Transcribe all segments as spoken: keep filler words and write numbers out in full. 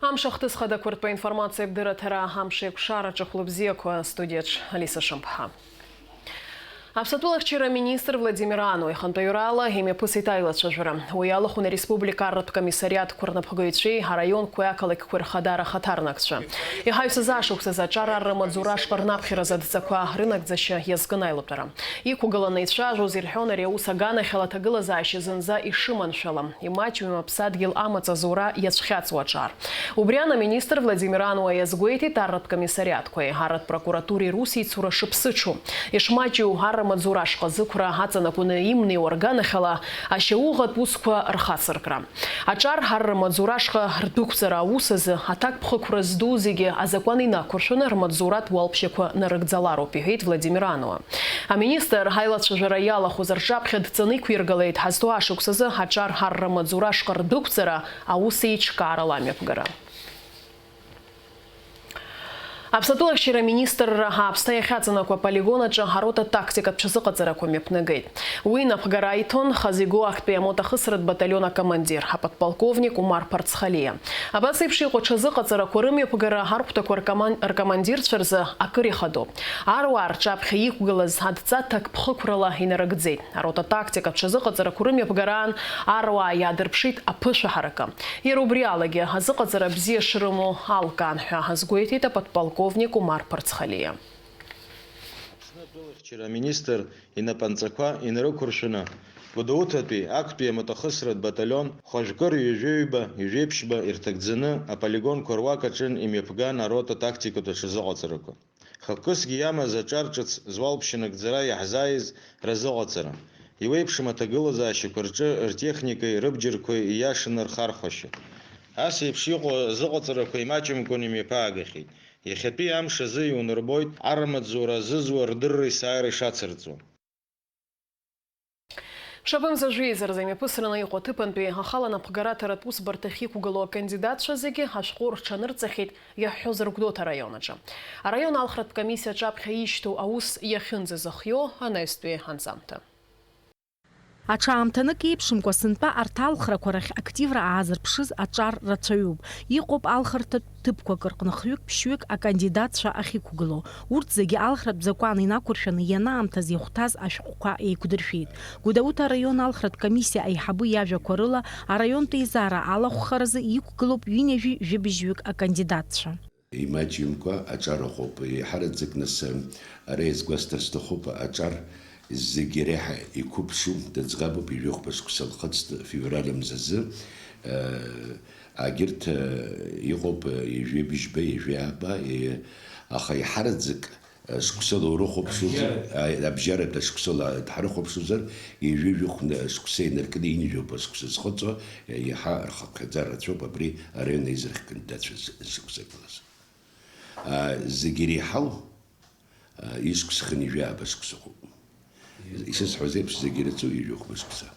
Амш ахҭыс хадақәа ртәы аинформациа абдырраҭара, амш еиқәшараҿы хәлыбзиақәа, астудиаҿ Алиса Шамԥҳа. Аԥсатәыла ахьчара аминистр Владимир Ану ихантәаҩрала имҩаԥысит аилацәажәара. Уи иалахәын ареспублика арратә комиссариатқәа рнапхгаҩцәеи араионқәеи ақалақьқәеи рхадара ахаҭарнакцәа. Иҳаҩсыз ашықәсазы аҿар арра маҵзура ашҟа рнаԥхьаразы адҵақәа рынагӡашьа иазкын аилатәара. Иқәгыланы ицәажәоз ирҳәон ари аус аганахьала аҭагылазаашьа зынӡа ишыманшәалам, имаҷҩым аԥсадгьыл амаҵ азура иацәхьаҵуа аҿар. Убри аан аминистр Владимир Ануа иазгәеиҭеит арратә комиссариатқәеи арратә прокуратуреи русеицура шыԥсыҽу. Ишмаҷҩу арра маҵзура ашҟа зықәра аҵанакуаны имнеиуа рганахьала ашьауӷатә усқәа рхацыркра. Аҿар арра маҵзура ашҟа рдәықәҵара аус азы аҭакԥхықәра зду зегьы азакәан инақәыршәаны рмаҵзуратә уалԥшьақәа нарыгӡалароуп, иҳәеит Владимир Ануа. Аминистр аилацәажәара иалахәыз рҿаԥхьа дҵаны иқәиргылеит ҳазҭоу ашықәсазы аҿар арра маҵзура ашҟа рдәықәҵара аус еиҿкаарала амҩаԥгара. Аԥсатәыла ахьчара аминистрра ааԥсҭа иахьаҵанакуа аполигон аҿы арота тактикатә ҽазыҟаҵарақәа мҩаԥнагеит. Уи инапхгара иҭон хазы игоу актәи амотохысратә баталион акомандир, аподполковник Умар Ԥарцхалиа. Абас еиԥш иҟоу аҽазыҟаҵарақәа рымҩаԥгара архәҭақәа ркоман-, ркомандирцәа рзы акыр ихадоуп. Аруаа рҿаԥхьа иқәгылаз адҵа ҭакԥхықәрала инарыгӡеит. Арота тактикатә ҽазыҟаҵарақәа рымҩаԥгараан аруаа иаадырԥшит аԥышәа ҳаракы. Иара убри алагьы, азыҟаҵара бзиа шрымоу алкаан ҳәа азгәеиҭеит аподполковник Умар Ԥарцхалиа. Аԥсны атәылахьчара аминистр инапынҵақәа инарықәыршәаны, Гәдоуҭатәи актәи амотохысратә баталион хәажәкыр ҩажәеҩба, ҩажәеиԥшьба ирҭагӡаны аполигонқәа руак аҿы имҩаԥган арота тактикатә аҽазыҟаҵарақәа. Хықәкысгьы иамаз аҿар ҿыц зуалԥшьа нагӡара иаҳзааиз разыҟаҵара, иуеиԥшым аҭагылазаашьақәа рҿы ртехникеи рыбџьарқәеи ииашаны рхархәашьа. Ас еиԥш иҟоу азыҟаҵарақәа имаҷымкәан имҩаԥаагахьеит. Иахьатәи амш азы иунарбоит арра маҵзура азызуа рдырра есааира ишацырҵо. Шаԥымза жәеиза рзы имҩаԥысраны иҟоу аҭыԥантәи ахала напхгараҭаратә усбарҭахь иқәгылоу акандидатцәа зегьы ашәҟәы рҽанырҵахьеит иаҳҳәозар Гәдоуҭа араион аҿы. Араион алхратә комиссиа аҿаԥхьа ишьҭоу аус иахьынӡазыхиоу анаҩстәи анҵамҭа. Аҽаамҭанык еиԥшымкәа сынтәа арҭ алхрақәа рахь активра аазырԥшыз аҿар рацәаҩуп. Иҟоуп алхырҭатә ҭыԥқәак рҟны хҩык-ԥшьҩык акандидатцәа ахьықәгылоу. Урҭ зегьы алхратә закәан инақәыршәаны ианаамҭаз иахәҭаз ашәҟәқәа еиқәдыршәеит. Гәдоуҭа араион алхратә комиссиа аиҳабы иажәақәа рыла, араионтә еизара алахәхаразы иқәгылоуп ҩынҩажәи жәибжьҩык акандидатцәа. Имаҷымкәа аҿар ыҟоуп, еиҳараӡак нас ара иазгәасҭар сҭахуп, аҿар зегьы реиҳа иқәыԥшу дыӡӷабуп, ҩажәи хәба шықәса лхыҵт февраль мзазы. Агьырҭ иҟоуп ҩажәи бжьба, ҩажәи ааба, аха еиҳараӡак шықәсыла урыхәаԥшуазар, абжьаратә, абжьаратә шықәсыла дҳарыхәаԥшуазар, ҩажәи жәохә шықәса инаркны ҩынҩажәи жәохә шықәса зхыҵуа, иаҳа рхыԥхьаӡара рацәоуп абри араион аизарахь акандидатцәа зықәсыргылаз. Зегьы иреиҳау ишықәсхын ҩажәи ааба шықәсахоуп. Ишысҳәаз еиԥш, зегьы ирыцу ҩажәи хәба шықәса.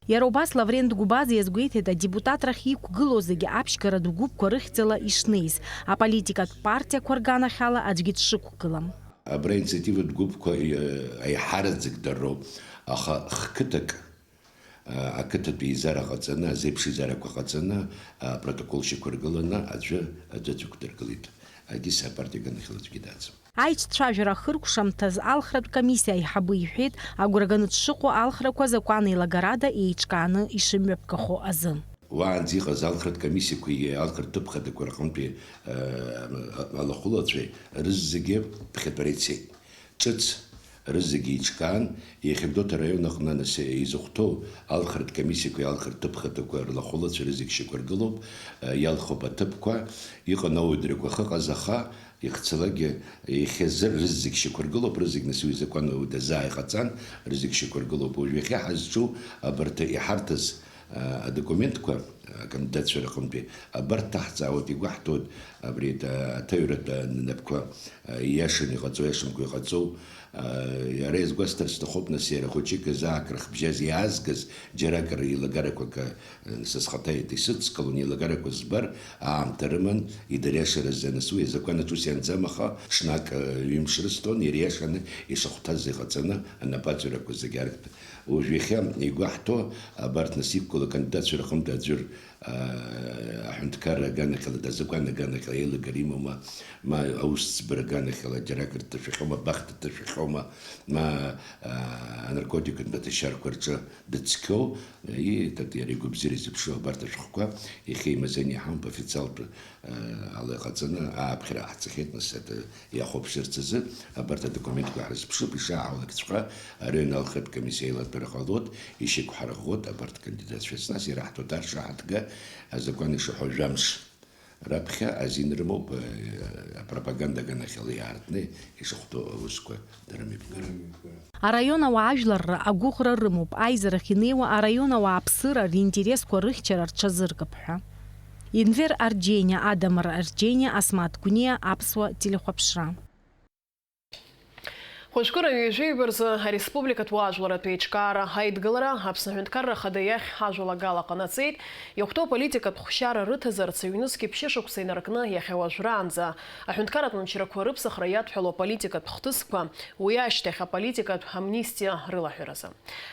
Иара убас Лаврент Гәыбаз иазгәеиҭеит, адепутатрахь иқәгылоу зегьы аԥшьгаратә гәыԥқәа рыхьӡала ишнеиз, аполитикатә партиақәа рганахьала аӡәгьы дшықәгылам. Абра аинициативатә гәыԥқәа, э, аиҳараӡак дара роуп, аха хқыҭак, э, ақыҭатә еизара ҟаҵаны, азеиԥш еизарақәа ҟаҵаны, апротокол шьақәыргыланы аӡәы, аӡәы аӡәы ықәдыргылеит. Адис апартиа аганахьала аӡәгьы дааӡам. Аицәцәажәара ахыркәшамҭаз алхратә комиссиа аиҳабы иҳәеит, агәра ганы дшыҟоу алхрақәа азакәан еилагарада еиҿкааны ишымҩаԥгахо азы. Уаанӡа иҟаз алхратә комиссиақәеи алхратә ҭыԥ хадақәа рҟынтәи, э, алахәылацәеи рызегьы ԥхьатәара ицеит. Ҿыц рызегьы еиҿкаан, иахьа Гәдоуҭа араион аҟны нас изыхәҭоу алхратә комиссиақәеи алхратә ҭыԥ хадақәа рлахәылацәа рызегь шьақәыргылоуп, э, иалхуп аҭыԥқәа, иҟан ауаҩдрақәа ахьыҟаз, аха Ихцалакгьы, иахьазы рызегь шьақәыргылоуп, рызегь нас уи азакәан дазааиҟаҵан, рызегь шьақәыргылоуп. Уажә иахьа ҳазҿу абарҭ иҳарҭаз, а, адокументқәа, акандидатцәа рҟынтәи, абарҭ ҭаҳҵаауеит, игәаҳҭоит, абри, а, аҭаҩратә, а, напқәа, а, ииашаны иҟаҵоу, ииашамкәа иҟаҵоу, а, иара иазгәасҭар сҭахуп, нас иара хәыҷык азы акрахбжьаз иаазгаз џьаракыр еилагарақәак, а, Са схаҭа исыдскылон, еилагарақәа збар, аамҭа рыман, идыриашаразы анысу, иазакәанаҿ ус ианӡам, аха ҽнак, ҩымш рысҭон, ириашаны ишахәҭаз иҟаҵаны, анапаҵаҩрақәа зегьы арктә, Уажә иахьа игәаҳҭо, абарҭ нас иқәгылоу акандидатцәа рҟынтә аӡәыр, аа, аҳәынҭқарра аганахьала, азакәан аганахьала еилагара имоума, ма аусӡбра аганахьала џьаракыр дҭашәахьоума, бахҭа дҭашәахьоума, ма, аа, анаркотикатә маҭәашьарқәа рҿы дыцқьоу, и, тат-, иара игәабзиара изыԥшу абарҭ ашәҟәқәа иахьа имазеины иҳамоуп официалтә, аа, ала иҟаҵаны ааԥхьара ҟаҳҵахьеит, нас, ада, иахәаԥшырц азы абарҭ адокументқәа ҳрызԥшуп, ишааҳауалакҵәҟьа, арыҩналхратә комиссиа еилатәара ҟалоит, ишьақәҳарӷәӷәоит абарҭ акандидатцәа. Нас ираҳҭоит аршаҳаҭга азакәан ишаҳәо жәамш раԥхьа азин рымоуп, э, апропаганда аганахьала иаартны ишахәҭоу аусқәа дара мҩаԥгара. Араион ауаа ажәларра агәыӷра рымоуп, аизарахь инеиуа араион ауааԥсыра ринтересқәа рыхьчара рҽазыркып ҳәа. Енвер Арџьениа, Адамыр Арџьениа, Асмаҭ Гәниа, Аԥсуа телехәаԥшра. Хәажәкыра ҩажәи ҩба рзы ареспубликатә уаажәларратә еиҿкаара аидгылара Аԥсны Аҳәынҭқарра Ахада иахь ажәалагала ҟанаҵеит, иахәҭоу аполитикатә хәшьара рыҭазарц аҩнызқьи ԥшьышықәса инаркны иахьа уажәраанӡа аҳәынҭқарратә мчрақәа рыԥсахра иадҳәалоу аполитикатә хҭысқәа, уи ашьҭахь аполитикатә амнистиа рылаҳәаразы.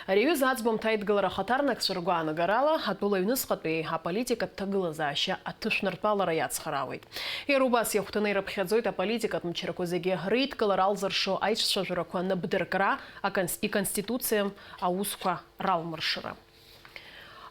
Ари аҩыза аӡбамҭа аидгылара ахаҭарнакцәа ргәаанагарала, атәыла аҩныҵҟатәи аполитикатә ҭагылазаашьа аҭышәнартәалара иацхраауеит. Иара убас иахәҭаны ирыԥхьаӡоит аполитикатә мчрақәа зегьы реидкылара алзыршо аицәцәажәарақәа анапдыркра, аконс-, иконституциа аусқәа ралмыршара.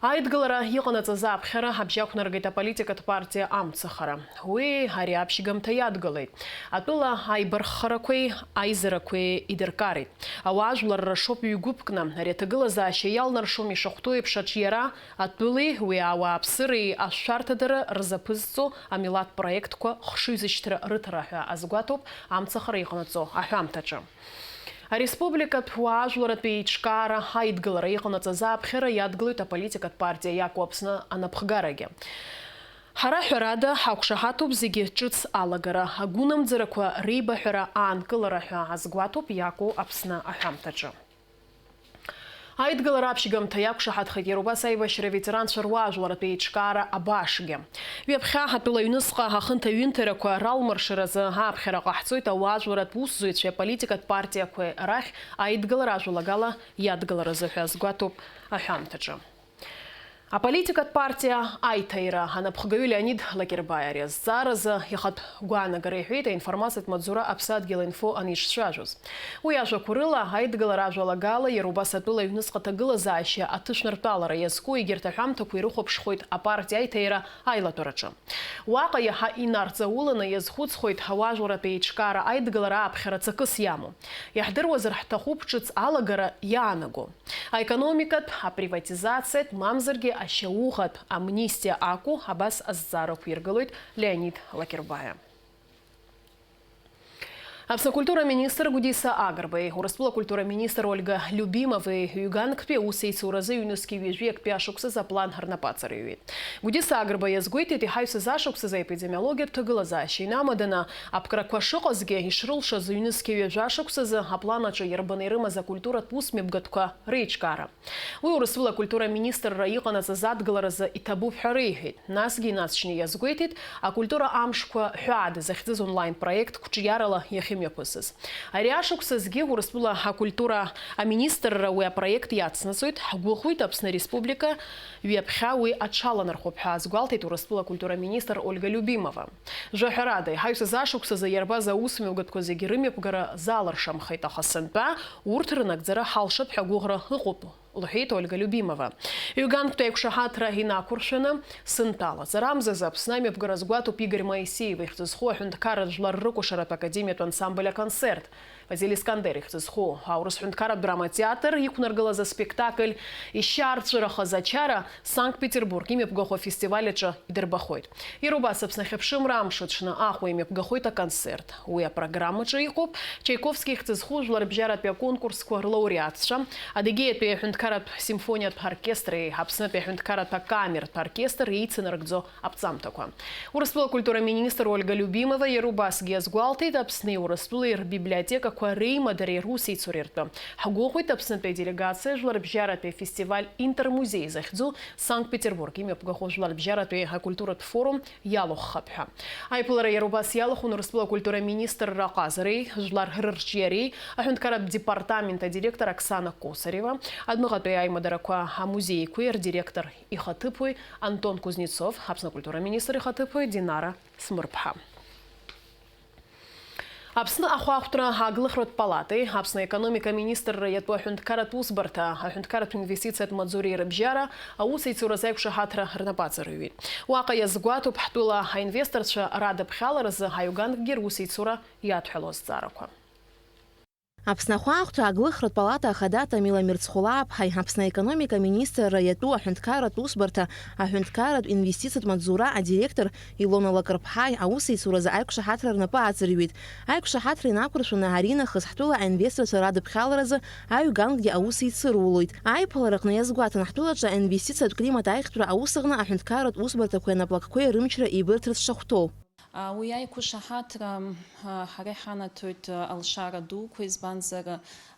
Аидгылара иҟанаҵаз аԥхьара абжьақәнаргеит аполитикатә партиа Амцахара. Уи ари аԥшьгамҭа иадгылеит. Атәыла аибарххарақәеи аизарақәеи идыркареит. Ауаажәлар рашоуп ҩгәыԥкны, ари аҭагылазаашьа иалнаршом ишахәҭоу еиԥш аҿиара, атәылеи уи ауааԥсыреи ашәшәарҭадара рзаԥызҵо амилаҭ проектқәа хшыҩзышьҭра рыҭара ҳәа азгәаҭоуп Амцахара иҟанаҵо аҳәамҭаҿы. Ареспубликатә уаажәларратә еиҿкаара аидгылара иҟанаҵаз аԥхьара иадгылоит аполитикатә партиа Иаку Аԥсны анапхгарагьы. Ҳара, ҳәарада, ҳақәшаҳаҭуп зегьы ҿыц алагара, агәынамӡарақәа реибаҳәара аанкылара ҳәа азгәаҭоуп Иаку Аԥсны аҳәамҭаҿы. Аидгылара аԥшьгамҭа иақәшаҳаҭхеит иара убас аибашьра аветеранцәа руаажәларратә еиҿкаара Абашгьы. Ҩаԥхьа атәыла аҩныҵҟа ахынҭаҩынҭарақәа ралмыршаразы ааԥхьара ҟаҳҵоит ауаажәларратә усзуҩцәеи аполитикатә партиақәеи рахь аидгылара ажәалагала иадгыларазы ҳәа азгәаҭоуп аҳәамҭаҿы. Аполитикатә партиа Аиҭаира анапхгаҩы Леонид Лакербаиа ари азҵааразы ихатә гәаанагара иҳәеит аинформациатә маҵзура Аԥсадгьыл инфо анеиҿцәажәоз. Уи иажәақәа рыла, аидгылара ажәалагала иара убас атәыла аҩныҵҟа аҭагылазаашьа аҭышәнартәалара иазку егьырҭ аҳәамҭақәа ирыхәаԥшхоит апартиа Аиҭаира аилатәараҿы. Уаҟа иаҳа инарҵауланы иазхәыцхоит ауаажәларратә еиҿкаара аидгылара ааԥхьара ҵакыс иамоу. Иаҳдыруазар ҳҭахуп ҿыц алагара иаанаго. Аекономикатә, априватизациатә, мамзаргьы ашьауӷатә амнистиа акәу, абас азҵаарақәа иргылоит Леонид Лакербаиа. Аԥсны акультура министр Гәдиса Агрбеи Урыстәыла акультура министр Ольга Любимовеи ҩганктәи аусеицуразы ҩнызқьи ҩажәи актәи ашықәсазы аплан рнапаҵаҩуеит. Гәдиса Агрба иазгәеиҭеит, иҳаҩсыз ашықәсазы аепидемиологиатә ҭагылазаашьа инамаданы, аԥкрақәа шыҟазгьы, ишрылшаз ҩнызқьи ҩажәа шықәсазы аплан аҿы иарбаны ирымаз акультуратә усмҩаԥгатәқәа реиҿкаара. Уи Урыстәыла акультура аминистрра иҟанаҵаз адгыларазы иҭабуп ҳәа реиҳәеит. Насгьы инаҵшьны иазгәеиҭеит, акультура амшқәа ҳәаада захьӡыз онлайн-проект қәҿиарала иахьымҩаԥысыз. Ари ашықәсазгьы Урыстәыла акультура аминистрра уи апроект иацнаҵоит, ҳгәыӷуеит Аԥсны Республика ҩаԥхьа уи аҽаланархәып ҳәа азгәалҭеит Урыстәыла акультура аминистр Ольга Любимова. Жәаҳәарада, иҳаҩсыз ашықәсазы иарбаз аусмҩаԥгатәқәа зегьы рымҩаԥгара залыршамхеит, аха сынтәа урҭ рнагӡара ҳалшап ҳәа агәыӷра ыҟоуп, лҳәеит Ольга Любимова. Ҩганктәи аиқәшаҳаҭра инақәыршәаны, сынтәа алаҵарамзазы Аԥсны амҩаԥгара азгәаҭоуп Игорь Моисеев ихьӡ зху аҳәынҭқарратә жәлар рыкәашаратә академиатә ансамбль аконцерт. Василий Искандер ихьӡ зху аурыс ҳәынҭқарратә драматеатр иқәнаргылаз аспектакль ишьарҵәырахаз ачара Санкт-Петербург имҩаԥгахо афестиваль аҿы идырбахоит. Иара убас Аԥсны ахьыԥшымра амш аҽны Аҟәа имҩаԥгахоит аконцерт. Уи апрограммаҿы иҟоуп Чаиковски ихьӡ зху жәларбжьаратәи аконкурсқәа рлауреатцәа, Адыгеиатәи аҳәынҭқарратә симфониатә оркестри Аԥснытәи аҳәынҭқарратә акамертә оркестр еицынаргӡо аԥҵамҭақәа. Урыстәыла акультура аминистр Ольга Любимова иара убасгьы иазгәалҭеит, Аԥсни Урыстәылеи рбиблиотекақәа реимадареи русеицуреи ртәы. Ҳгәыӷуеит Аԥснытәи аделегациа жәларбжьаратәи афестиваль Интермузеи захьӡу Санкт-Петербург имҩаԥгахо жәларбжьаратәи акультуратә форум иалахәхап ҳәа. Аиԥылара иара убас иалахәын Урыстәыла акультура министрра аҟазареи, жәлар рырҿиареи, аҳәынҭқарратә департамент адиректор Оксана Косарева, адәныҟатәи аимадарақәа амузеиқәеи рдиректор ихаҭыԥуаҩ Антон Кузнецов, Аԥсны акультура министр ихаҭыԥуаҩ Динара Смырԥҳа. Аԥсны ахәаахәҭра аглыхратә палатеи Аԥсны аекономика министрра иатәу аҳәынҭқарратә усбарҭа, аҳәынҭқарратә инвестициатә маҵзуреи рыбжьара аусеицуразы аиқәшаҳаҭра рнапы аҵарҩит. Уаҟа иазгәаҭоуп ҳтәыла аинвесторцәа радыԥхьаларазы аҩганкгьы русеицура иадҳәалоу азҵаарақәа. Аԥсны ахәаахәҭра аглыхратә палата ахада Тамила Мирцхәлааԥҳаи Аԥсны аекономика министрра иатәу аҳәынҭқарратә усбарҭа, аҳәынҭқарратә инвестициатә маҵзура адиректор Илона Лакрыԥҳаи аусеицуразы аиқәшаҳаҭра рнапы аҵарҩит. Аиқәшаҳаҭра инақәыршәаны аринахыс ҳтәыла аинвесторцәа радыԥхьаларазы аҩганкгьы аус еицырулоит. Аиԥылараҟны иазгәаҭан ҳтәылаҿы аинвестициатә климат аихтәра аус аҟны аҳәынҭқарратә усбарҭақәеи анаплакқәеи рымчра еибырҭарц шахәҭоу. А, уи аиқәшаҳаҭра, а, ҳара иҳанаҭоит, а, алшара дуқәа, избанзар,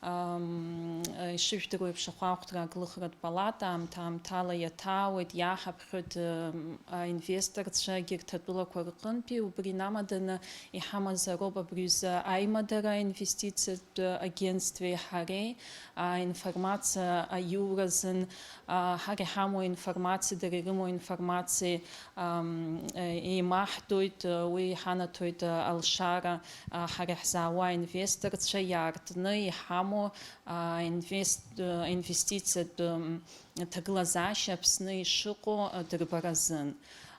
ам, а, ишыжәдыруа еиԥш, ахәаахәҭра аглыхратә палата аамҭа-аамҭала иаҭаауеит, иаҳаԥхьоит, ам, аинвесторцәа егьырҭ атәылақәа рҟынтәи, убри инамаданы иҳамазароуп абри аҩыза аимадара аинвестициатә агентствеи ҳареи, аинформациа аиуразын, а, ҳара иҳамоу аинформациеи дара ирымоу аинформациеи, ам, е-, еимаҳдоит, уи иҳанаҭоит, а, алшара, а, ҳара иаҳзаауа аинвесторцәа иаартны иҳамоу, а, инвест-, а, инвестициатә, м, ҭагылазаашьа Аԥсны ишыҟоу, а, дырбаразын.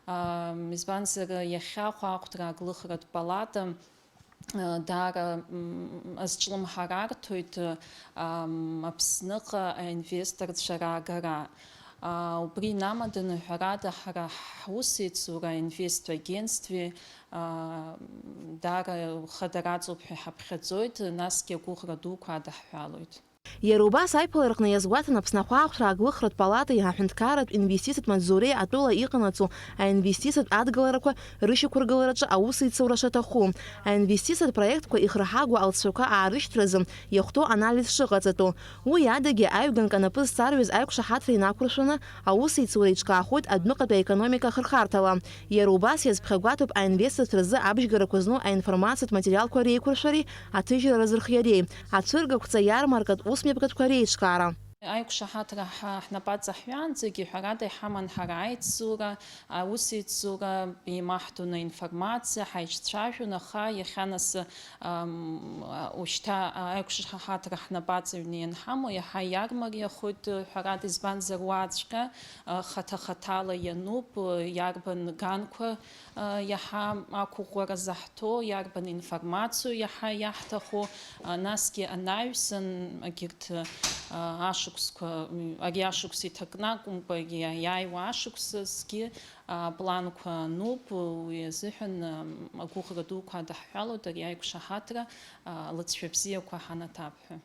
Ам, избанзар, иахьа ахәаахәҭра аглыхратә палата даара, м, азҿлымҳара арҭоит, ам, Аԥсныҟа аинвесторцәа раагара. А, убри инамаданы, ҳәарада, ҳара ҳусеицура аинвесттә агентстви, а, даара хадара аҵоуп ҳәа иҳаԥхьаӡоит, насгьы агәыӷра дуқәа адаҳҳәалоит. Иара убас аиԥылараҟны иазгәаҭан Аԥсны ахәаахәҭра аглыхратә палатеи аҳәынҭқарратә инвестициатә маҵзуреи атәыла иҟанаҵо аинвестициатә адгыларақәа рышьақәыргылараҿы аусеицура шаҭаху, аинвестициатә проектқәа ихырҳагоу алҵшәақәа аарышьҭразы иахәҭоу анализ шыҟаҵатәу. Уи адагьы аҩганк анапы зҵарҩыз аиқәшаҳаҭра инақәыршәаны аусеицура еиҿкаахоит адәныҟатәи аекономика ахырхарҭала. Иара убас иазԥхьагәаҭоуп аинвесторцәа рзы абжьгарақәа зну аинформациатә материалқәа реиқәыршәареи аҭыжьра рзырхиареи, ацәыргақәҵа иармаркатә усмҩаԥгатәқәа реиҿкаара. Аиқәшаҳаҭра ҳа ҳнапы аҵаҳәаанӡагьы, ҳәарада, иҳаман ҳара аицура, аусеицура, еимаҳдон аинформациа, ҳаицәажәон, аха иахьа нас, ам, а, ушьҭа аиқәшаҳаҭра ҳнапы аҵаҩны ианҳамоу, иаҳа иармариахоит, ҳәарада, избанзар, уаҵәҟьа, а, хаҭа-хаҭала иануп, иарбан ганқәа а, иаҳа ақәыӷәӷәара заҳҭо, иарбан информациоу иаҳа иаҳҭаху, а, насгьы анаҩсан, егьырҭ, а, ашықәсқәа, м, ари ашықәс иҭакны акәымкәа, иа-, иааиуа ашықәсазгьы, а, планқәа ануп, уи азыҳәан, ам, агәыӷра дуқәа адаҳҳәалоит ари аиқәшаҳаҭра, а, лыҵшәа бзиақәа ҳанаҭап ҳәа.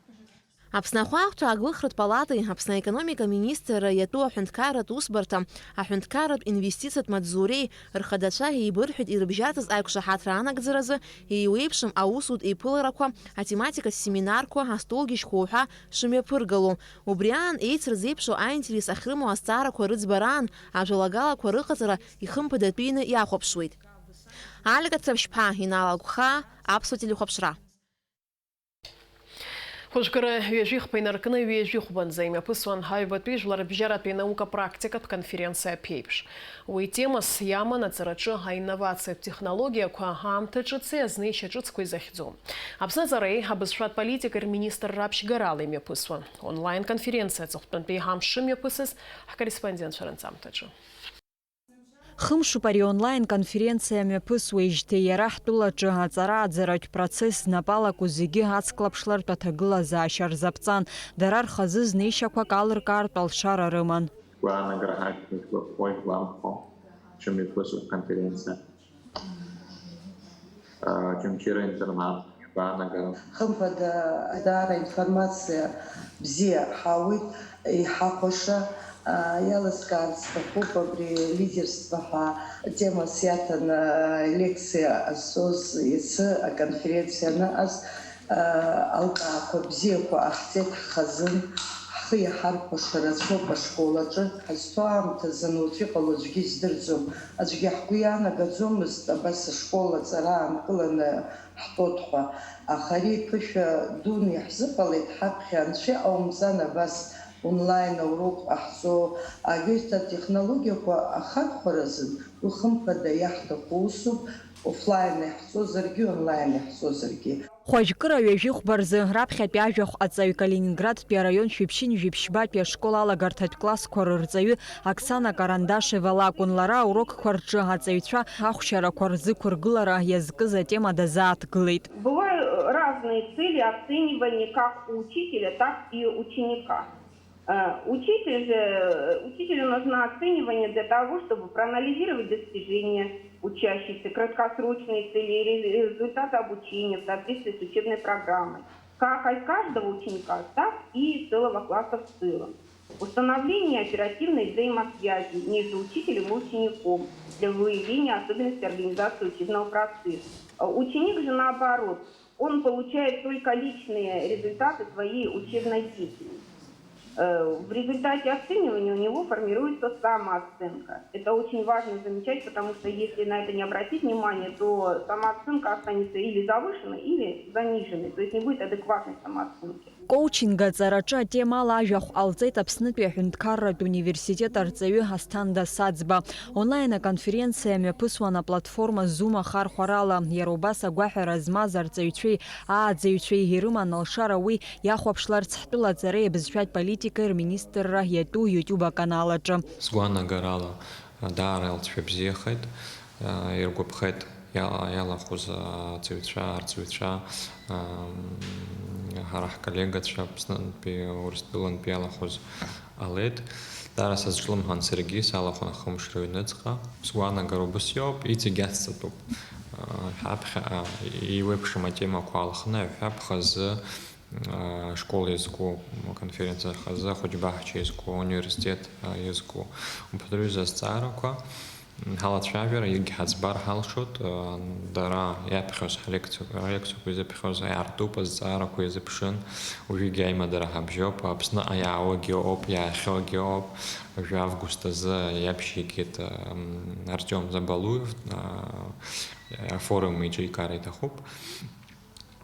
Аԥсны ахәаахәҭра аглыхратә палатеи Аԥсны аекономика министрра иатәу аҳәынҭқарратә усбарҭа, аҳәынҭқарратә инвестициатә маҵзуреи рхадацәа еибырҳәеит ирыбжьаӡыз аиқәшаҳаҭра анагӡаразы еиуеиԥшым аусутә еиԥыларақәа, атематикатә семинарқәа, астолгьежьқәа уҳәа шымҩаԥыргало. Убри аан еицырзеиԥшу аинтерес ахьрымоу азҵаарақәа рыӡбараан ажәалагалақәа рыҟаҵара ихымԥадатәины иахәаԥшуеит. Алика Цаԥшьԥҳа, Инал Агәхаа, Аԥсуа телехәаԥшра. Хәыжәкыра ҩажәихԥа инаркны ҩажәихәбанӡа имҩаԥысуан аҩбатәи жәларбжьаратәи анаука практикатә конференциа аԥеиԥш. Уи темас иаман аҵараҿы аинновациатә технологиақәа, аамҭа ҿыци азнеишьа ҿыцқәеи захьӡу. Аԥсны аҵареи абызшәатә политикеи рминистрра аԥшьгарала имҩаԥысуан. Онлайн-конференциа аҵыхәтәантәи амш шымҩаԥысыз ҳкорреспондентцәа рынҵамҭаҿы. Хымшуп ари онлайн-конференциа мҩаԥысуеижьҭеи иара ҳтәылаҿы аҵара-ааӡаратә процесс знапалаку зегьы ацклаԥшлартә аҭагылазаашьа рзаԥҵан, дара рхазы знеишьақәак алыркаартә алшара рыман. Гәаанагара ҳақәшәоит, гәаԥхоит, гәамԥхо, шымҩаԥысуа ҳконференциа. Ҷымчыра интернат, гәаанагара. Хымԥада, даара информациа бзиа ҳауит, иҳахәаша, а, иалыскаар сҭахуп абри лидерство ҳәа темас иаҭаны, а, лекциа ҟазҵоз, иацы аконференциа аныҟаз, Алкаақәа бзиақәа ҟаҳҵеит ҳхазын, ҳхы иаҳархәаша рацәоуп ашкол аҿы. Ҳазҭоу аамҭазын уаҵәы иҟало аӡәгьы издырӡом. Аӡәгьы ҳгәы иаанагаӡомызт абас ашкол аҵара аанкыланы ҳтәоит ҳәа. Аха ари ԥышәа дуны иаҳзыҟалеит, ҳаԥхьа анцәа иҟаумҵан абас онлайн аурок ҟаҳҵо. Абарҭ атехнологиақәа ахархәаразын, уи хымԥада иаҳҭаху усуп, офлайн иаҳҵозаргьы, онлайн иаҳҵозаргьы. Хәажәкыра ҩажәихәба рзы раԥхьатәи ажәахә аҵаҩ Калининградтәи араион Шәиԥшьынҩажәи ԥшьбатәи ашкол алагарҭатә классқәа рырҵаҩы Оксана Карандашева лакәын. Лара аурокқәа рҿы аҵаҩцәа ахәшьарақәа рзықәыргылара иазкыз атема дазааҭгылеит. Бывают разные цели оценивания как у учителя, так и ученика. Э, учитель же, учителю нужно оценивание для того, чтобы проанализировать достижения учащихся, краткосрочные цели и ре-, результаты обучения в соответствии с учебной программой, как от каждого ученика, так и целого класса в целом. Установление оперативной взаимосвязи между учителем и учеником для выявления особенностей организации учебного процесса. Э, ученик же, наоборот, он получает только личные результаты своей учебной деятельности. Э, в результате оценивания у него формируется самооценка. Это очень важно замечать, потому что если на это не обратить внимание, то самооценка останется или завышенной, или заниженной, то есть не будет адекватной самооценки. Коучинг аҵараҿы атемала ажәахә ҟалҵеит Аԥснытәи аҳәынҭқарратә университет арҵаҩы Асҭанда Саӡба. Онлайн аконференциа мҩаԥысуан аплатформа Zoom ахархәарала. Иара убас агәаҳәара змаз арҵаҩцәеи ааӡаҩцәеи ирыман алшара уи иахәаԥшларц ҳтәыла аҵареи абызшәатә политикеи рминистрра иатәу YouTube аканал аҿы. Сгәаанагарала, даара алҵшәа бзиахеит, иргәаԥхеит иала-, иалахәыз аҵаҩцәа, арҵаҩцәа, ам, ҳара ҳколлегацәа Аԥснынтәи, Урыстәылантәи иалахәыз ҟалеит. Даара сазҿлымҳан саргьы, салахәын ахымш рыҩныҵҟа. Сгәаанагара убас иоуп, иҵегь ацҵатәуп. Ҳаԥхьаҟа еиуеиԥшым атемақәа аалхны, аҩҳәа ԥхазы, ашкол иазку, аконференциа хазы, ахәыҷбаҳча иазку, ауниверситет иазку убарҭ рҩыза азҵаарақәа ҳалацәажәар, егьҳаӡбар ҳалшоит, дара иаԥхьоз, ҳлекциақәа, алекциақәа изыԥхьоз иаартуп, азҵаарақәа иазыԥшын, уажәыгьы аимадара ҳабжьоуп, Аԥсныҟа иаауагьы ыҟоуп, иаахьоугьы ыҟоуп, уажәы август азы иаԥшьигеит, м, Артиом Забалуев, а, афорум еиҿикаара иҭахуп.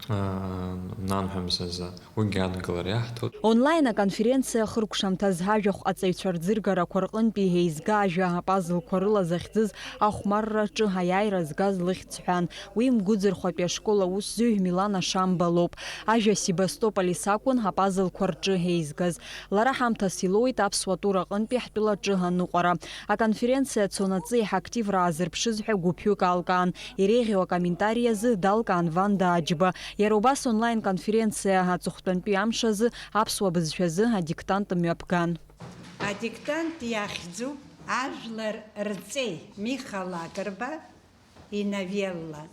Нанҳәа мзазы, уигьы адгылара иаҳҭоит. Онлайн аконференциа ахыркәшамҭаз ажәахә аҵаҩцәа рӡыргарақәа рҟынтәи еизга ажәа апазлқәа рыла захьӡыз ахәмарраҿы аиааира згаз лыхьӡ ҳәан. Уи Мгәыӡырхәатәи ашкол аусзуҩ Милана Шамба лоуп. Ажәа Севастополис акәын апазлқәа рҿы еизгаз. Лара ҳамҭас илоуит аԥсуа тур аҟынтәи ҳтәылаҿы аныҟәара. Аконференциа цонаҵы иаҳа активра аазырԥшыз ҳәа гәыԥҩык алкаан. Иреиӷьу акомментари азы далкаан Ванда Аџьба. Иара убас онлайн-конференциа аҵыхәтәантәи амш азы аԥсуа бызшәазы адиктант мҩаԥган. Адиктант иахьӡуп ажәлар рҵеи, Миха Лакрба иновелла.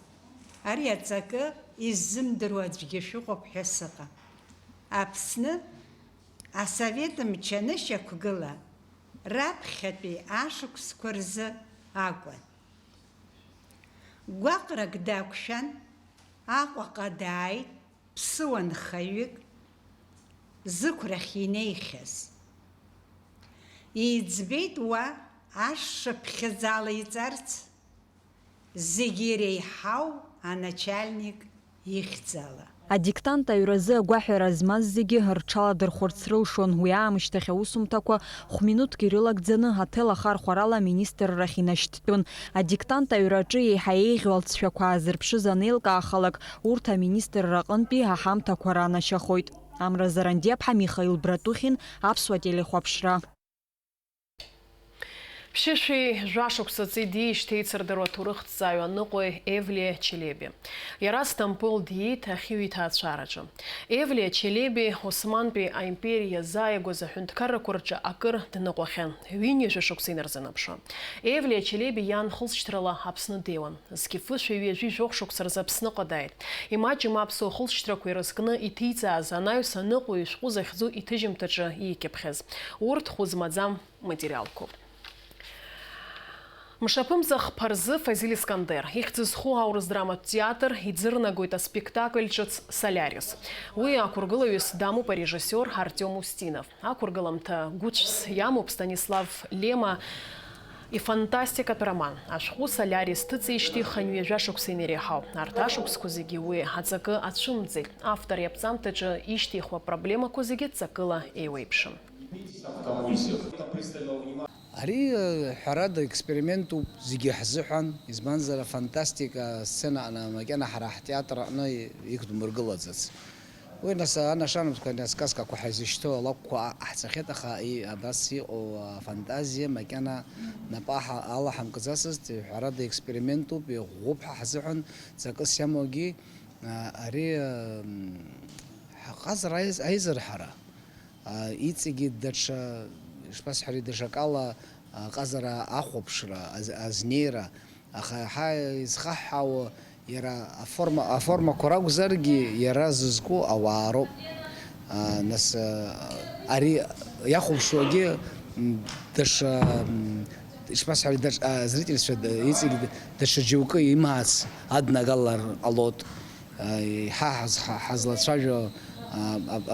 Ари аҵакы иззымдыруа аӡәгьы шәыҟоуп ҳәа сыҟам. Аԥсны асовет мчы анышьақәгыла раԥхьатәи ашықәсқәа рзы акәын. Гәаҟрак дақәшәан, Аҟәаҟа дааит ԥсыуа нхаҩык зықәрахь инеихьаз. Иӡбеит уа ашша ԥхьаӡала иҵарц, зегьы иреиҳау аначальник ихьӡала. Адиктант аҩразы агәаҳәара змаз зегьы рҽаладырхәырц рылшон. Уи аамышьҭахь аусумҭақәа хә-минуҭк ирылагӡаны аҭел ахархәарала аминистррахь инашьҭтәын. Адиктант аҩраҿы еиҳа еиӷьу алҵшәақәа аазырԥшыз анеилкаахалак, урҭ аминистрра аҟынтәи аҳамҭақәа ранашьахоит. Амра Зарандиаԥҳа, Михаил Братухин, Аԥсуа телехәаԥшра. Ԥшьышәи жәа шықәса ҵит диижьҭеи ицырдыруа аҭоурыхҭҵааҩ аныҟәаҩ Евлиа Челеби. Иара Сҭампыл диит ахьиҩ иҭаацәараҿы. Евлиа Челеби Османтәи аимпериа иазааигәаз аҳәынҭқаррақәа рҿы акыр дныҟәахьан, ҩынҩажәа шықәса инарзынаԥшуа. Евлиа Челеби иан хылҵшьҭрала Аԥсны днеиуан. Зқьи фышәи ҩажәи жәохә шықәса рзы Аԥсныҟа дааит. Имаҷым аԥсуа хылҵшьҭрақәа ирызкны иҭиҵааз анаҩс аныҟәаҩ ишәҟәы захьӡу иҭыжьымҭаҿы иикьыԥхьаз. Урҭ хәы змаӡам материалқәоуп. Мшаԥымза хԥа рзы Фазиль Искандер, ихьӡ зху аурыс драматә театр, иӡырнагоит аспектакль ҿыц Солярис. Уи ақәыргылаҩыс дамоуп арежиссиор Артиом Устинов. Ақәыргыламҭа гәыцәс иамоуп Станислав Лема ифантастикатә роман. Ашәҟәы Солярис ҭыҵижьҭеи хынҩажәа шықәса инареиҳауп. Арҭ ашықәсқәа зегьы уи аҵакы ацәымӡеит. Автор иаԥҵамҭаҿы ишьҭихуа проблемақәа зегьы ҵакыла еиуеиԥшым. Ари, ҳәарада, експериментуп зегьы ҳзыҳәан, избанзар, афантастика асцена аҟны макьана ҳара ҳтеатр аҟны иқәдмыргылаӡац. Уи нас анашанамҭақәа, ани асказкақәа ҳаизышьҭоу алакәқәа ҟаҳҵахьеит, аха абас иҟоу афантазиа макьана напы алаҳамкӡацызт, ҳәарада, експериментуп, иӷәӷәоуп ҳәа ҳзыҳәан, ҵакыс иамоугьы, ари ҟазара аизырҳара. Иҵегьы даҽа, ишԥасҳәари, даҽакала аҟазара ахәаԥшра, азнеира, аха иаҳа изхаҳҳауа иара аформа, аформақәа ракәзаргьы, иара зызку ауаа роуп. Нас ари иахәаԥшуагьы даҽа, ишԥасҳәари, даҽа азрительцәа иҵегьы даҽа џьоукы имаац аднагалар ҟалоит. Еиҳа ҳазлацәажәо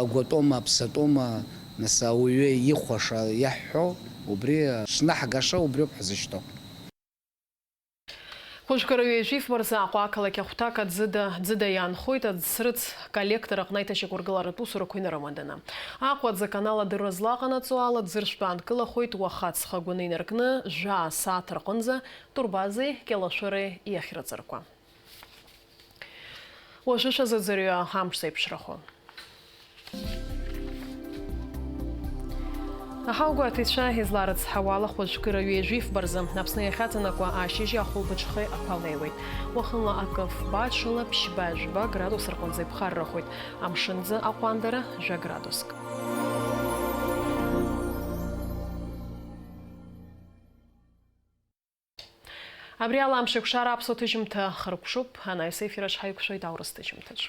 агәатәома, аԥсатәома, нас ауаҩы ихәаша иаҳҳәо, убри шнаҳгаша убриоуп ҳзышьҭоу. Хәыжәкара ҩажәи фба рзы Аҟәа ақалақь ахәҭак аӡыда, ӡыда иаанхоит аӡсрыц коллектор аҟны аиҭашьақәыргыларатә усурақәа инарымаданы. Аҟәа аӡы аканал адырра злаҟанаҵо ала ӡыршәтә аанкылахоит уаха аҵхагәаны инаркны жәаа сааҭ рҟынӡа Турбазеи Кьалашәыреи иахьрыҵаркуа. Уажәы шәазыӡырҩы амш зеиԥшрахо. Аҳаугәаҭаҩцәа изларыцҳауа ала, хәажәкыра ҩажәи фба рзы Аԥсны иахьаҵанакуа ашьыжь ахәылбыҽхеи ақәа леиуеит. Уахынла акы фба, ҽынла ԥшьба-жәба градус рҟынӡа иԥхаррахоит, амшынӡы аҟәандара жәа градуск. Абри ала амш еиқәшара аԥсуа ҭыжьымҭа хыркәшоуп, анаҩс аефир аҿы ҳаиқәшәоит аурыс ҭыжьымҭаҿ.